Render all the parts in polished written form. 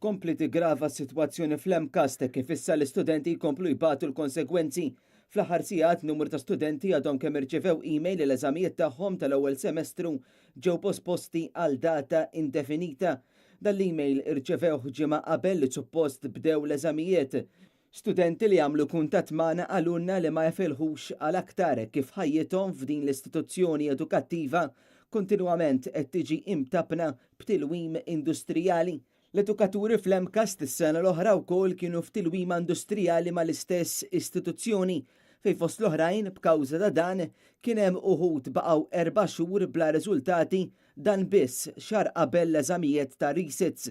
Tkompli tiggrava s-sitwazzjoni fl-MCAST hekk kif issa l-istudenti jkomplu jbatu l-konsegwenzi. Fl-aħħar sigħat numru ta' studenti għadhom kemm irċevew email li l-eżamijiet tagħhom tal-ewwel semestru ġew posposti għal data indefinita. Dan l-email irċevewh ġimgħa qabel li suppost bdew l-eżamijiet. Studenti li għamlu kuntatt magħna qalulna li ma jafilħux għal aktar hekk kif ħajjithom f'din l-istituzzjoni edukattiva kontinwament qed tiġi imtappna b'tilwim industrijali. L-edukaturi fl-MCAST is-sena l-oħra wkoll kienu f'tilwima industrijali mal-istess istituzzjoni fejn fost l-oħrajn b'kawża ta' dan kien hemm uħud baqgħu erba' xhur bla riżultati dan biss xahar qabel l-eżamijiet ta' resits.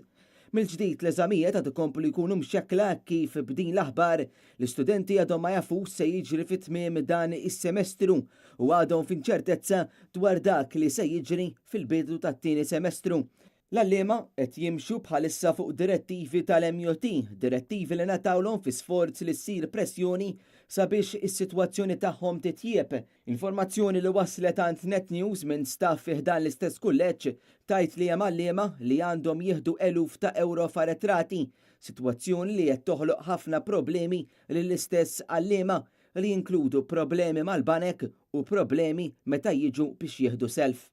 Mill-ġdid l-eżamijiet għad ikomplu jkunu mxekkla hekk kif b'din l-aħbar l-istudenti għadhom ma jafux se jiġri fi tmiem dan is-semestru u għadhom f'inċertezza dwar dak li se jiġri fil-bidu tat-tieni semestru. L-għalliema qed jimxu bħalissa fuq direttivi tal-MUT, direttivi li ngħatawlhom fi sforz li ssir pressjoni sabiex is-sitwazzjoni tagħhom titjieb. Informazzjoni li waslet għand Net News minn staff fi ħdan l-istess kulleġġ tgħid li hemm għalliema li għandhom jieħdu eluf ta' ewro f'arretrati, sitwazzjoni li qed toħloq ħafna problemi lill-istess għalliema li jinkludu problemi mal-banek u problemi meta jiġu biex jieħdu self.